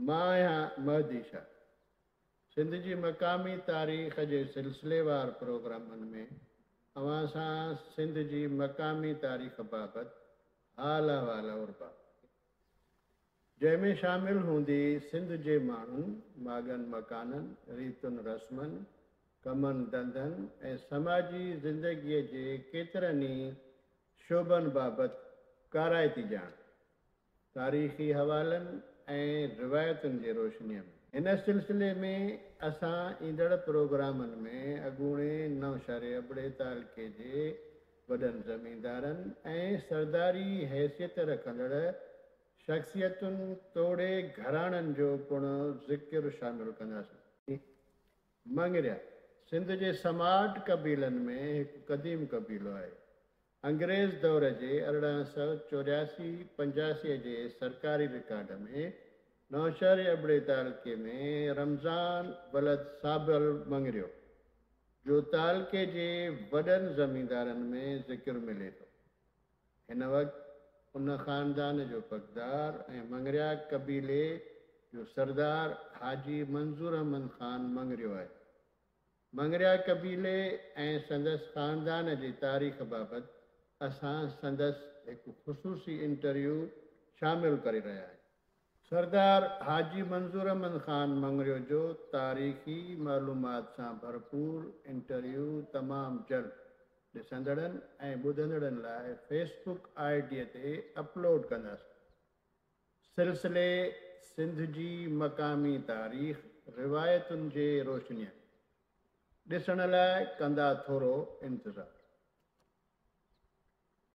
مان آهيان مهدي شاهه. سنڌ جي مقامي تاريخ جي سلسليوار پروگرامن ۾ اوهان سان سنڌ جي مقامي تاريخ بابت حال احوال اوربا. جنهن ۾ شامل هوندي سنڌ جي ماڻهن، ماڳن مڪانن، ريتن رسمن، ڪمن ڌنڌن ۽ سماجي زندگيء جي ڪيترن ئي شعبن بابت ڪارائتي ڄاڻ. تاريخي حوالن ۽ روايتن جي روشنيء ۾. هن سلسلي ۾ اسان ايندڙ پروگرامن ۾ اڳوڻي نوشهري ابڙي تعلقي جي وڏن زميندارن ۽ سرداري حيثيت رکندڙ شخصيتن توڙي گهراڻن جو پڻ ذڪر شامل ڪنداسين. مڱريا، سنڌ جي سماٽ قبيلن ۾ هڪ قديم قبيلو آهي. انگريز دور جي 1884 85 جي سرڪاري رڪارڊ ۾ نوشهري ابڙي تعلقي ۾ رمضان ولد صابل مڱريو جو تعلقي جي وڏن زميندارن ۾ ذڪر ملي ٿو. هن وقت ان خاندان جو پڳدار ۽ مڱريا قبيلي جو سردار حاجي منظور احمد خان مڱريو آهي. مڱريا قبيلي ۽ سندس خاندان جي تاريخ بابت اسان سندس هڪ خصوصي انٽرويو شامل ڪري رهيا آهيون. سردار حاجي منظور احمد خان مڱريو جو تاريخي معلومات سان ڀرپور انٽرويو تمام جلد ڏسندڙن ۽ ٻڌندڙن لاء فيس بڪ I D تي اپلوڊ ڪنداسين. سلسلي سنڌ جي مقامي تاريخ روايتن جي روشنيء ۾ ڏسڻ لاء ڪندا ٿورو انتظار.